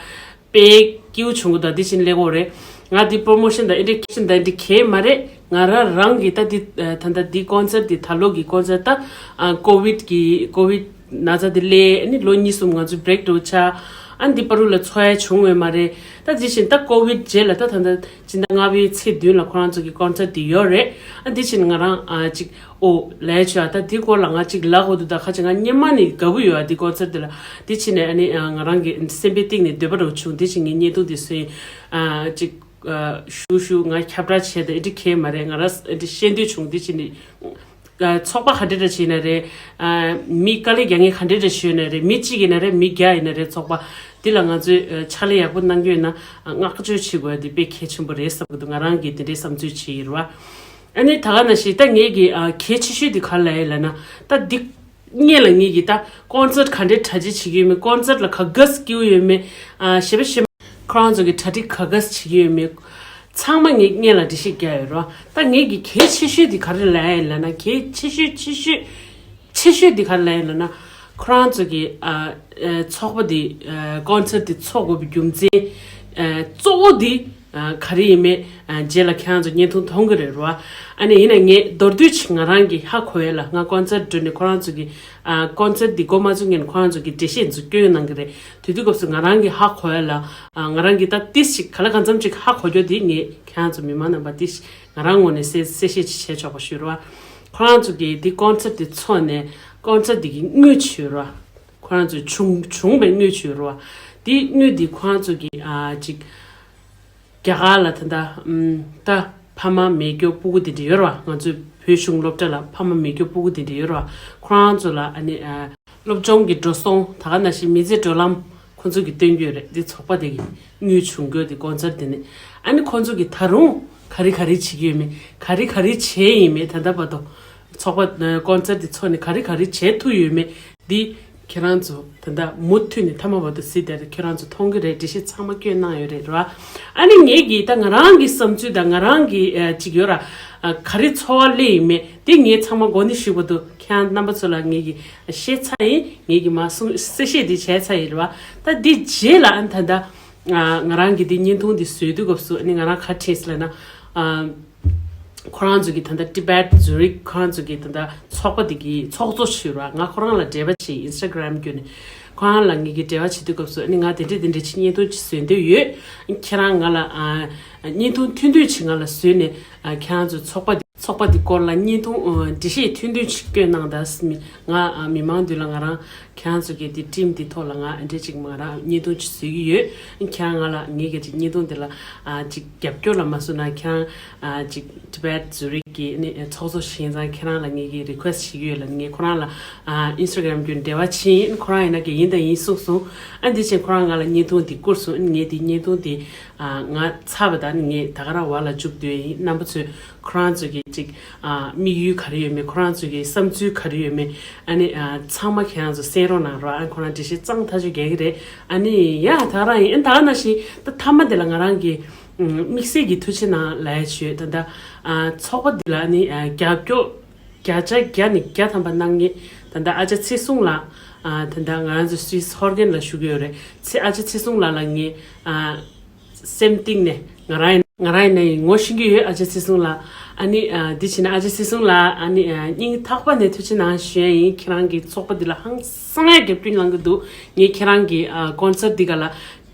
དཔེ་སྐྱིད་པོ་བྱུང་གི་འདུག་འདི་བཞིན་ལས་ཀོ་རེད། ང་འདི་པོ་རོ་མོ་ཤན་དང་ཨེ་ཌུ་ཀེ་ཤན་དང་འདི་གས་མ་རེད། ང་རང་རང་གི་ད་འདི་ད་ལྟ་འདི་ཀོན་སར་འདི་ད་ལོ་གི་ཀོན་སར་ད་ཨ་ཀོ་ཝིད་ཀྱི་ཀོ་ཝིད་ན་ཚ་འདི་སླེབས་ཨ་ནི་ལོ་གཉིས་གསུམ་ང་ཚོ་བྷི་རེག་འགྲོ་ཆགས། ཨ་འདི་བར་དུ་ལ་འཚོགས་ཡ་བྱུང་ཡོད་མ་རེད། ད་འདི་བཞིན་ད་ཀོ་ཝིད་རྗེས་ལ་ད་ད་ལྟ་སྤྱི་ཟླ་ལྔ་པའི་ཚེས་བདུན་ལ་ཁོ་རང་ཚོ་གི་ཀོན་སར་འདི་ཡོད་རེད། ཨ་འདི་བཞིན་ང་རང་ཨ་ཅིག་ཨོ་ལས་ཆོག་ད་འདི་སྐོར་ལ་ང་ཅིག་ལབ་དགོས་འདུག་ད་ཁ་ཅིག་ང་སྔོན་མ་ནས་དགའ་པོ་ཡོད། ཨ་འདི་ཀོན་སར་འདི་ལ་འདི་བྱས་ནས་ཨ་ནི་ང་རང་གི་སེམས་པའི་གཏིང་ནས་འདོད་པ་རུ་བྱུང་། འདི་བཞིན་ངའི་བརྙན་ཐུང་འདི་སུ་ཡིན་ཨ་ཅིག་ཨ་ཞུ་ཞུ་ང་ཁྱབ་བསྒྲགས་བྱས་ད་ཨེ་འདྲ་གས་མ་རེད། ང་རང་ཨེ་འདྲ་ཤེས་འདོད་བྱུང་། འདི་བྱས་ནས་ཨ་ཚོགས་པ་ག་འདྲ་འདྲ་བྱས་ན་རེད། ཨ་མི་དཀའ་ལས་རྒྱག་མཁན་ག་འདྲ་འདྲ་བྱས་ན་རེད། མི་གཅིག་ཡིན་ན་རེད། མི་བརྒྱ་ཡིན་ན་རེད། ཚོགས་པ་འདི་ལ་ང་ཚོས་ཨ་ཕྱག་ལས་ཡག་པོ་གནང་རྒྱུ་ཡིན་ན་ཨ་བསྔགས་བརྗོད་བྱེད་དགོས་འདི་དཔེ་གལ་ཆེན་པོ་རེད་བསམ་གི་འདུག་ང་རང་གིས་དེ་འདྲའི་བསམ་ཚུལ་བྱས་ཡིན་རེད་བ། ཨ་ནི་ད་ག་ནང་བཞིན་ད་ངེད་ཀྱི་ཨ་གལ་ཆེ་ཤོས་དེ་ག་རེ་ལབ་ཡ་ལབ་ན་ད་འདི་སྔོན་ལ་ངེད་ཀྱི་ད་ཀོན་སར་ག་འདྲའི་གྲ་སྒྲིག་བྱེད་ཀྱི་ཡོད་མེད། ཀོན་སར་ལ་ག་ག་སི་སྐྱིད་པོ་ཡོད་མེད། ཨ་གཞས་པ་གཞས་མ་ཁོ་རང་ཚོ་གི་གྲ་སྒྲིག་ག་ག་སི་བྱེད་ཀྱི་ཡོད་མེད། ཚང་མ་ངེད་སྔོན་ལ་འགྲེལ་བཤད་རྒྱག་ཡོད་རེད་བ། ད་ངེད་ཀྱི་གལ་ཆེ་ཤོས་དེ་ག་རེ་ལབ་ཡ་ལབ་ན་གལ་ཆེ་ཤོས་ཆེ་ཤོས་ཆེ་ཤོས་དེ་ག་རེ་ལབ་ཡ་ལབ་ན་ཁོ་རང་ཚོ་གི་ཨ་ཨ་ཚོགས་པ་དེ་ཨ་ཀོན་སར་དེ་ཚོགས་དགོས་པའི་རྒྱུ་མཚན་ཨ་གཙོ་བོ་དེ་ཨ་ག་རེ་ཡིན་མེད་ཨ་རྗེས་ལ་ཁྱེད་རང་ཚོ་བརྙན་ཐུང་མཐོང་གི་རེད་རོ། ཨ་ནི་ཡིན་ན་ངས་མདོར་བསྡུས་ཅིག་ང་རང་གི་ཧ་གོ་ཡ་ལ་ང་ཀོན་སར་འགྲོ་ནས་ཁོ་རང་ཚོ་གི་ཨ་ཀོན་སར་འདི་འགོ་མ་ཚུགས་སྔོན་ཁོ་རང་ཚོ་གི་འགྲེལ་བཤད་ཚོ་སྐྱོན་གནང་གི་རེད། དེ་དུས་སྐབས་སུ་ང་རང་གི་ཧ་གོ་ཡ་ལ་ཨ་ང་རང་གི་ད་ཏིས་ཅིག་ག་ལ་གང་འཚམ་ཅིག་ཧ་གོ་རྒྱུ་དེ་ངས་ཁྱེད་རང་ཚོ་མི་མང་རྣམ་པ་ཏིས་ང་རང་ངོས་ནས་གསལ་གསལ་བཤད་ཅིག་བྱས་ཆོག་པ་ཞུ་རོ། ཁོ་རང་ཚོ་གི་འདི་ཀོན་སར་འདི་ཚོགས་ནས་ཀོན་སར་འདི་གི་དངུལ་བྱོས་རོ། ཁོ་རང་ཚོས་བྱུང་བྱུང་བའི་དངུལ་བྱོས་རོ། དེ་དངུལ་འདི་ཁོ་རང་ཚོ་གི་ཨ་ཅིག་རྒྱ་གར་ལ་ད་ལྟ་ཨམ་ད་ཕ་མ་མེད་རྒྱུ་སྤུ་གུ་དེ་འདྲ་ཡོད་རེད་བ། ང་ཚོའི་བོད་གཞུང་སློབ་གྲྭ་ལ་ཕ་མ་མེད་རྒྱུ་སྤུ་གུ་དེ་འདྲ་ཡོད་རེད་བ། ཁོ་རང་ཚོ་ལ་ཨ་ནི་ཨ་སློབ་སྦྱོང་གི་འགྲོ་སོང་ད་ག་ནང་བཞིན་མི་ཚེ་བགྲོད་ལམ་ཁོ་ཚོ་གི་སྟོན་རྒྱུ་རེད། འདི་ཚོགས་པ་དེ་གི་དངུལ་བྱུང་རྒྱུ་དེ་ཀོན་སར་དེ་ནི་ཨ་ནི་ཁོ་ཚོ་གི་ད་རུང་ག་རེ་ག་རེ་བྱེད་ཀྱི་ཡོད་མེད་ག་རེ་ག་རེ་བྱས་ཡིན་མེད་ད་ལྟ་བར་དུ་ཚོགས་པ་ཀོན་སར་དེ་ཚོགས་ནས་ག་རེ་ག་རེ་བྱས་ཐུབ་ཡོད་མེད་འདི། ཁྱེད་རང་ཚོ་ད་ལྟ་མུ་མཐུད་ནས་མཐའ་མ་བར་དུ་གཟིགས་བསྡད་དེ་ཁྱེད་རང་ཚོ་མཐོང་གི་རེད། འགྲེལ་བཤད་ཚང་མ་བསྐྱོན་གནང་ཡོད་རེད་ར། ཨ་ནི་ངེད་ཀྱིས་ད་ང་རང་གི་བསམ་ཚུལ་དང་ང་རང་གི་ཨ་ཅིག་ཡོད་ར། ཨ་ག་རེ་ཚོར་བ་སླེབས་ཡིན་མེད་དེ་ངས་ཚང་མ་མགོ་ནས་ཞུས་བར་དུ་ཁྱེད་རང་རྣམ་པ་ཚོ་ལ་ངེད་ཀྱིས་བཤད་ཚར་ཡིན། ངེད་ཀྱིས་མར་གསུང་གསལ་བཤད་དེ་བྱས་ཚར་ཡིན་ར། ད་འདི་རྗེས་ལ་ཨ་ད་ལྟ་ཨ་ང་རང་གི་འདི་བརྙན་ཐུང་འདི་བཟོས་དུས་སྐབས་སུ་ཨ་ནི་ང་རང་ག་རེ་དྲིས་ལབ་ན། ཨ། ཁོ་རང་ཚོ་གི་ད་ལྟ་Tibet Zurich ཁོ་རང་ཚོ་གི་ད་ལྟ་ཚོགས་པ་དེ་གི་ཚོགས་གཙོ་ཞུ་ར། ང་ཁོ་རང་ལ་འབྲེལ་བ་བྱས། Instagram བརྒྱུད་ནས་ཁོ་རང་ལ་ངེད་ཀྱིས་འབྲེལ་བ་བྱེད་དུས་སྐབས་སུ་ཨ་ནི་ང་དེ་འདྲས་དེ་འདྲས་ཅིག་བརྙན་ཐུང་ཅིག་བཟོ་འདོད་ཡོད། ཁྱེད་རང་ང་ལ་ཨ་བརྙན་ཐུང་ཐུང་ཐུང་ཅིག་ང་ལ་བཟོས་ནས་ཨ་ཁྱེད་རང་ཚོ་ཚོགས་པ་དེ་ཚོགས་པ་དེ་སྐོར་ལ་བརྙན་ཐུང་ཨ་འགྲེལ་བཤད་ཐུང་ཐུང་ཅིག་བསྐྱོན་གནང་དང་ཟེར། ང་ཨ་མི་མང་མདུན་ལ་ང་རང་ཁྱེད་རང་ཚོ་གི་དེ་ཊིམ་དེ་ཐོག་ལ་ང་ཨ་འདྲས་ཅིག་ང་རང་བརྙན་ཐུང་ཅིག་བཟོ་གི་ཡོད། ཁྱེད་རང་ང་ལ་ངེད་ཀྱི་ཅིག་བརྙན་ཐུང་དེ་ལ་ཨ་ཅིག་རྒྱབ་སྐྱོར་ལ་མ་བཟོ་ན་ཁྱེད་རང་ཨ་ཅིག་Tibet Zurich གི་ནི་ཚོགས་གཙོ་བྱས་ཙང་ཁྱེད་རང་ལ་ངེད་ཀྱིས་རི་ཁུ་ཨེ་སི་ཊི་བྱེད་ཀྱི་ཡོད་ལབ་ནས་ངས་ཁོ་རང་ལ་ཨ་Instagram བརྒྱུད་འབྲེལ་བ་བྱས་ཡིན། ཁོ་རང་ཡིན་ན་གི་ཡིན་དང་ཡིན་གསུངས་སོང་། ཨ་འདི་བྱས་ཁོ་རང་ང་ལ་བརྙན་ཐུང་འདི་བསྐུར་སོང་། ཨ་ངས་དེ་བརྙན་ཐུང་དེ་ཨ་ང་ཚར་བ་དང་ངས་ད་ག་རང་བར་ལ་འཇུག་འདོད་ཡིན། རྣམ་པ་ཚོས་ཁོ་རང་ཚོ་གི་ཅིག་ཨ་དམིགས་ཡུལ་ག་རེ་ཡོད་མེད། ཁོ་རང་ཚོ་གི་བསམ་ཚུལ་ག་རེ་ཡོད་མེད། ཨ་ནི་ཨ་ཚང་མ་ཁྱེད་རང་ཚོ་གསན་རོགས་གནང་རོགས། ཨ་ཁོ་རང་འགྲེལ་བཤད་གཙང་ཐག་ཆོད་རྒྱག་གི་རེད། ཨ་ནི་ཡ་ད་ག་རང་ཡིན། ཨ་ད་ག་ནང་བཞིན་ད་མཐའ་མ་དེ་ལ་ང་རང་གི་ཨ་དམིགས་བསལ་གྱི་ཐུགས་རྗེ་གནང་ལབ་ཡ་ཅིག་ཡོད། ད་ལྟ་ཨ་ཚོགས་པ་འདི་ལ་ནི་ཨ་རྒྱབ་སྐྱོར་བརྒྱ་ཆ་བརྒྱ་ནས་བརྒྱ་ཐམ་པ་གནང་མཁན་ད་ལྟ་ཨ་ཅག་ཚེ་བཟུང་ལགས། ཨ་ད་ལྟ་ང་རང་ཚོ་སུད་སི་ཧོར་གན་ལ་བཞུགས་ཡོད་རེད། ཚེ་ཨ་ཅག་ཚེ་བཟུང་ལགས་ལ་ངས་ཨ་སེམས་གཏིང་ནས་ང་རང་ཡིན་ང་རང་ཡིན་ན་ཡིན་ངོ་ཤེས་ཀྱི་ཡོད། ཨ་ཅག་ཚེ་བཟུང་ལགས། ཨ་ནི་ཨ་འདི་བྱས་ན་ཨ་ཅག་ཚེ་བཟུང་ལགས། ཨ་ནི་ཨ་སྙིང་ཐག་པ་ནས་ཐུགས་རྗེ་གནང་ཞུ་ཡ་ཡིན། ཁྱེད་རང་གི་ཚོགས་པ་འདི་ལ་ཧང་སང་ཡ་རྒྱབ་སྐྱོར་གནང་གི་འདུག་ངས་ཁྱེད་རང་གི་ཨ་ཀོན་སར་འདི་ག་ལ་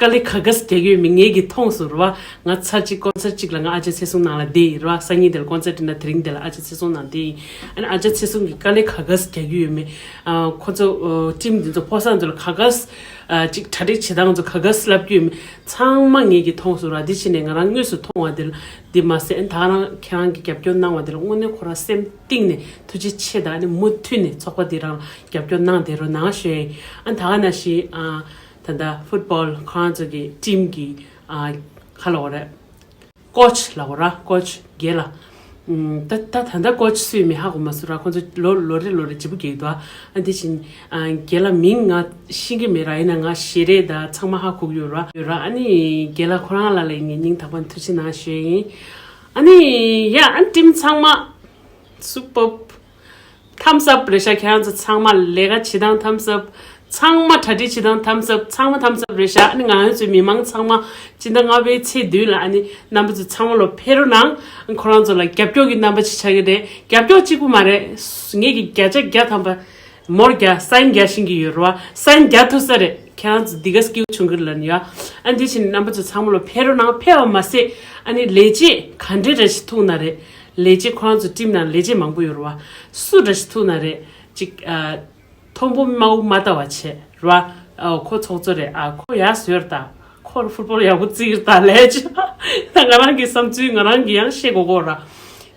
དཀའ་ལས་ག་ག་ཙམ་རྒྱག་གི་ཡོད་མེད་ངས་ཀྱིས་མཐོང་སོང་ར་བ། ང་ཚར་གཅིག་ཀོན་སར་གཅིག་ལ་ང་ཨ་ཅག་ཚེ་བཟུང་ནང་ལ་བསྡད་ཡིན་ར་བ། སང་ཉིན་དེ་ལ་ཀོན་སར་དེ་ན་དེ་རིང་དེ་ལ་ཨ་ཅག་ཚེ་བཟུང་ནང་བསྡད་ཡིན། ཨ་ནི་ཨ་ཅག་ཚེ་བཟུང་གིས་དཀའ་ལས་ག་ག་ཙམ་རྒྱག་གི་ཡོད་མེད། ཨ་ཁོ་ཚོ་ཨ་ཊིམ་འདི་ཚོ་ཕོ་གསར་ཚོ་ལ་ག་ག་ཙམ་ཨ་ཅིག་གྲ་སྒྲིག་བྱེད་སྟངས་ཚོ་ག་ག་ཙམ་ལབ་ཀྱི་ཡོད་མེད་ཚང་མ་ངས་ཀྱིས་མཐོང་སོང་ར། དེ་བྱས་ནས་ང་རང་དངོས་སུ་མཐོང་བ་དེ་ལ་འདི་མ་ཟད་ཨ་ནི་ད་རང་ཁྱེད་རང་གིས་རྒྱབ་སྐྱོར་གནང་བ་དེ་ལ་དངོས་གནས་ཁོ་རང་སེམས་གཏིང་ནས་ཐུགས་རྗེ་ཆེ་དང་ཨ་ནི་མུ་མཐུད་ནས་ཚོགས་པ་འདི་རང་ལ་རྒྱབ་སྐྱོར་གནང་བསྡད་རོགས་གནང་ཞུ་ཡ་ཡིན། ཨ་ནི་ད་ག་ནང་བཞིན་ཨ། ད་ལྟ་ཕུཊ་བོལ་ཁོ་རང་ཚོ་གི་ཊིམ་གི་ཨ་ཁ་ལོ་རེད། ཀོ་ཆི་ལ་གོ་ར་ཀོ་ཆི་རྒན་ལགས། ཨམ་ད་ད་ད་ལྟ་ཀོ་ཆི་སུ་ཡིན་མིན་ཧ་གོ་མ་སོང་ར། ཁོ་ཚོ་ལོ་ལོ་རེ་ལོ་རེ་བརྗེ་པོ་རྒྱག་གི་འདུག་ཨ་དེ་བཞིན་ཨ་རྒན་ལགས་མིང་ང་ཤེས་ཀྱི་མེད་ར། ཡིན་ན་ང་ཞལ་རས་དང་ཚང་མ་ཧ་གོ་གི་ཡོད་ར་ཡོད་ར། ཨ་ནི་རྒན་ལགས་ཁོ་རང་ལ་ལ་ངས་སྙིང་ཐག་པ་ནས་ཐུགས་རྗེ་གནང་ཞུ་ཡ་ཡིན། ཨ་ནི་ཡ་ཨ་ཊིམ་ཚང་མ་སུ་པར། ཐམ་སི་ཨབ་རེད་ཤག་ཁྱེད་རང་ཚོ་ཚང་མ་ལས་ཀ་བྱེད་སྟངས་ཐམ་སི་ཨབ། ཚང་མ་གྲ་སྒྲིག་བྱེད་སྟངས་ཐམ་སི་ཨབ། ཚང་མ་ཐམ་སི་ཨབ་རེད་ཤག་ཨ་ནི་ང་ཚོའི་མི་མང་ཚང་མ་སྤྱི་ཟླ་ལྔ་པའི་ཚེས་བདུན་ལ་ཨ་ནི་རྣམ་པ་ཚོ་ཚང་མ་ལོ་ཕེབས་རོགས་གནང་། ཁོ་རང་ཚོ་ལ་རྒྱབ་སྐྱོར་གྱི་རྣམ་པ་ཅིག་ཆགས་ཀྱི་རེད། རྒྱབ་སྐྱོར་གཅིག་པུ་མ་རེད། ངེད་ཀྱི་བརྒྱ་ཆ་བརྒྱ་ཐམ་པ་མོར་རྒྱ་སའིན་རྒྱ་ཤིང་གི་ཡོད་རེད་བ། སའིན་རྒྱ་ཐུབ་ས་རེད། ཁྱེད་རང་ཚོ་འདི་ག་སྐྱིད་པོ་བྱུང་གི་རེད་ལབ་ནི་ཡ། ཨ་འདི་བཞིན་རྣམ་པ་ཚོ་ཚང་མ་ལོ་ཕེབས་རོགས་གནང་། ཕེབས་པ་མ་ཟད་ཨ་ནི་ལས་བྱེད་ག་འདྲས་རེ་ཞིག་ཐུག་ན་རེད། ལས་བྱེད་ཁོ་རང་ཚོ་ཊིམ་ནང་ལས་བྱེད་མང་པོ་ཡོད་རེད་བ། སུ་འདྲ་ཞིག་ཐུག་ན་རེད། ཅིག་ཨ། མཐོན་པོ་དམའ་བོ་མ་ལྟ་བ་བྱས་རེད་བ། ཨ་ཁོ་ཚོགས་གཙོ་རེད། ཨ་ཁོ་ཡག་བཟོས་རེད་ད། ཁོར་ཕུཊ་བོལ་ཡག་པོ་བརྩི་གི་རེད་ད་ལས་བྱེད། ད་ང་རང་གི་བསམ་ཚུལ་ང་རང་གི་ཡང་བཤད་དགོས་གོ་ར།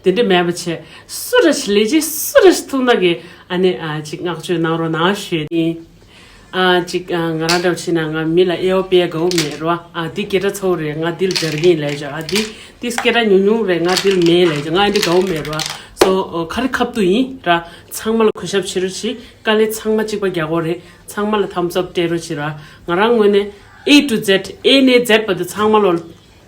དེ་འདྲ་མེད་པ་བྱས། སུ་འདྲ་ཞིག་ལས་བྱེད་སུ་འདྲ་ཞིག་ཐུག་ན་གི་ཨ་ནི་ཨ་ཅིག་བསྔགས་བརྗོད་གནང་རོགས་གནང་ཞུས་ཡིན། ཨ་ཅིག་ཨ་ང་རང་འདྲ་བྱས་ན་ང་མི་ལ་ཨེ་ཨོ་པེ་དགའ་བོ་མེད་རོ། ཨ་འདི་སྐད་གྲགས་ཚ་བོ་རེད། ང་འདི་ལ་སྦྱར་གྱིན་ལས་བྱ། ཨ་འདི་འདི་སྐད་གྲགས་ཉུང་ཉུང་རེད། ང་འདི་ལ་མེད་ལས་བྱ། ང་འདི་དགའ་བོ་མེད་རོ། སོ་ཨོ་ག་རེ་ཁབ་ཏུ་ཡིན་ར། ཚང་མ་ལ་གུས་ཞབས་བྱེད་རོགས་བྱེད། དཀའ་ལས་ཚང་མ་གཅིག་པ་རྒྱག་གོ་རེད། ཚང་མ་ལ་ཐམ་སི་ཨབ་སྤྲད་རོགས་བྱེད་ར། ང་རང་ངོས་ནས་A to Z A ནས Z བར་དུ་ཚང་མ་ལོ།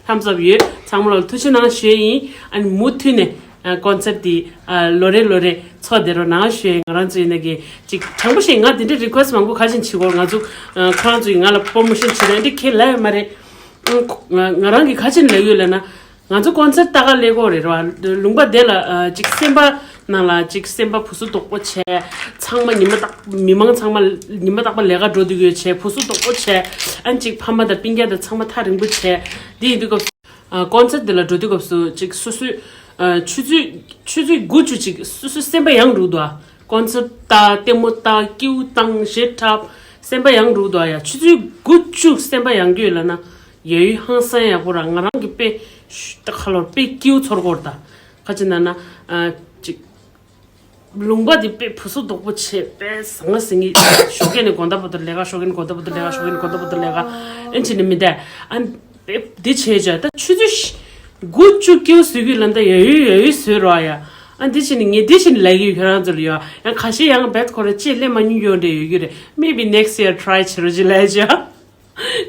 ཐམ་སི་ཨབ་ཡོད། ཚང་མ་ལོ་ཐུགས་རྗེ་གནང་ཞུ་ཡ་ཡིན། ཨ་ནི་མུ་མཐུད་ནས་ཨ་ཀོན་སར་འདི་ཨ་ལོ་རེ་ལོ་རེ་འཚོགས་བསྡད་རོགས་གནང་ཞུ་ཡ་ཡིན། ང་རང་ཚོ་ཡིན་ན་གི་ཅིག་དྲང་པོ་བཤད་ང་འདི་འདྲའི་རི་ཁུ་ཨེ་སི་མང་པོ་ག་ཅིག་བྱེད་དགོས། ང་ཚོ་ཨ་ཁོ་རང་ཚོ་ཡིས་ང་ལ་པོ་རོ་མོ་ཤོན་བྱེད་ན་འདི་ཁས་ལེན་ཡོད་མ་རེད། ཨ་ང་ང་རང་གི་ག་ཅིག་ལབ་ཡོད་ལབ་ན། ང་ཚོ་ཀོན་སར་ལྟ་ག་སླེབས་དགོས་རེད་ར། ལུང་པ་དེ་ལ་ཨ་ཅིག་སེམས་པ་ནང་ལ་ཅིག་སེམས་པ་བུ་སུ་དོག་པོ་བྱས། ཚང་མ་ཉི་མ་རྟག་མི་མང་ཚང་མ་ཉི་མ་རྟག་པ་ལས་ཀ་འགྲོ་འདུག་ཡོད་བྱས། བུ་སུ་དོག་པོ་བྱས། ཨ་ཅིག་ཕ་མ་དང་སྤུན་ཀྱག་དང་ཚང་མ་ཐག་རིང་པོ་བྱས། འདི་ཡིན་དུས་སྐབས་སུ་ཨ་ཀོན་སར་འདི་ལ་འགྲོ་དུས་སྐབས་སུ་ཅིག་སོ་སོའི་ཨ་ཆུ་ཚོད་ཆུ་ཚོད་དགུ་བཅུ་ཅིག་སོ་སོའི་སེམས་པ་ཡང་རུག་འདུག་ཨ་ཀོན་སར་ལྟ་ལྟད་མོ་ལྟ་ཀེའུ་བཏང་གཞས་འཁྲབ་སེམས་པ་ཡང་རུག་འདུག་ཨ་ཡ་ཆུ་ཚོད་དགུ་བཅུ་སེམས་པ་ཡང་རྒྱུ་ཡོད་ལབ་ན་ཡ་ཡུལ་ཧང་སང་ཡག་པོ་ར། ང་རང་གི་དཔེ་ཤུ་ད་ཁ་ལོར་དཔེ་ཀེའུ་ཚོར་གོ་ར། ད་ཁ་ཅིག་ན་ན་ཨ་ཅིག་ལུང་པ་འདི་དཔེ་བུ་སུ་དོག་པོ་བྱས་དཔེ་ཟང་ངེ་ཟིང་ངེ་ཞོགས་ཀས་ནས་དགོང་དག་བར་དུ་ལས་ཀ་ཞོགས་ཀས་ནས་དགོང་དག་བར་དུ་ལས་ཀ་ཞོགས་ཀས་ནས་དགོང་དག་བར་དུ་ལས་ཀ་ཨེན་ཅི་ནི་མི་འདས་ཨན་དཔེ་འདི་བྱས་བྱས་ད་ཆུ་ཚོད་དགུ་བཅུ་ཀེའུ་བཟོས་གི་ལ་འདི་ཡ་ཡུལ་ཡ་ཡུལ་བཟོས་རོགས་ཡ། ཨ་འདི་བྱས་ནས་ངས་འདི་བྱས་ནས་ལབ་ཀྱི་ཡོད། ཁྱོད་རང་ཚོ་ལ་ཡོད། ཡང་ཁ་ཤས་ཡང་རྦད་ཁོ་རང་ཅིག་སླེབས་མ་མྱོང་ཡོད་འདྲ་ཡོད་ཀྱི་རེད། Maybe next year try བྱེད་རོགས་ཅིག་ལབ་ཡ་ཅིག་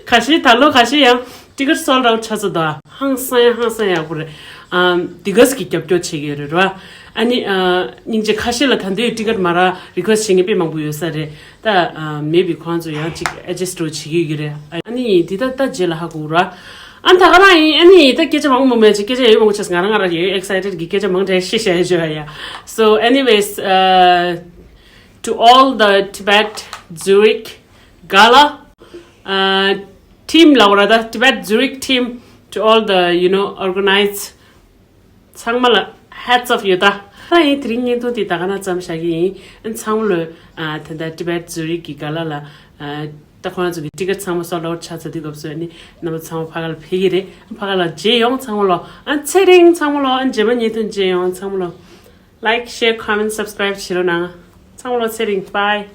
ཁ་ཤས་ད་ལོ་ཁ་ཤས་ཡང་ཊི་ཀེཊ་སོལཌ་ཨའུཊ་ཆགས་ཚར་འདུག་ཧང་སང་ཡ་ཧང་སང་ཡག་པོ་རེད། ཨམ་དེ་ག་ཙམ་གྱི་རྒྱབ་སྐྱོར་བྱེད་ཀྱི་ཡོད་རེད་ར། ཨ་ནི་ཨ་སྙིང་རྗེ། ཁ་ཤས་ལ་ད་ལྟའི་ཊི་ཀེཊ་མ་རག་རི་ཁུ་ཨེསཊ་བྱེད་མཁན་དཔེ་མང་པོ་ཡོད་ས་རེད། ད་ཨ་maybe ཁོང་ཚོ་ཡང་ཅིག་ཨེ་ཌི་ཇ་སི་ཊི་འདྲ་བོ་བྱེད་ཀྱི་ཡོད་ཀྱི་རེད། ཨ་ནི་དེ་ད་ད་རྗེས་ལ་ཧ་གོ་ར། ཨ་ད་ག་རང་ཡིན། ཨ་ནི་ད་སྐད་ཆ་མང་པོ་མེད་ཅིག་སྐད་ཆ་ཡོད་མང་པོ་བྱས། ང་རང་ང་རང་ཡོད་ཨེག་སའི་ཊེཌ་གི་སྐད་ཆ་མང་དྲགས་བཤད་བཤད་ཡོད་ཡ། So anyways, uh, to all the Tibet Zurich Gala, uh, team ལབ་དགོས་རེད་ད། Tibet Zurich team, to all the, you know, organize. ཚང་མ་ལ་hats off ཡོད་ད། ད་ཡིན་དེ་རིང་བརྙན་ཐུང་དེ་ད་ག་ན་མཚམས་བཞག་གི་ཡིན། ཨ་ཚང་མ་ལོ་ཨ་ད་ལྟ་Tibet Zurich གི་ག་ལ་ལ་ཨ་ད་ཁོང་ཚོ་གི་ཊི་ཀེཊ་ཚང་མ་སོལཌ་ཨའུཊ་ཆགས་ཚར་དུས་སྐབས་སུ་ཨ་ནི་རྣམ་པ་ཚང་མ་ཕ་ག་ལ་ཕེབས་ཀྱི་རེད། ཕ་ག་ལ་མཇལ་ཡོང་ཚང་མ་ལོ། ཨ་ཚེ་རིང་ཚང་མ་ལོ། ཨ་རྗེས་མ་བརྙན་ཐུང་མཇལ་ཡོང་ཚང་མ་ལོ། Like, share, comment, subscribe བྱེད་རོགས་གནང་། ཚང་མ་ལོ་ཚེ་རིང་། Bye.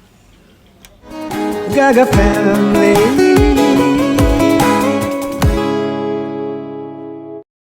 Gaga family.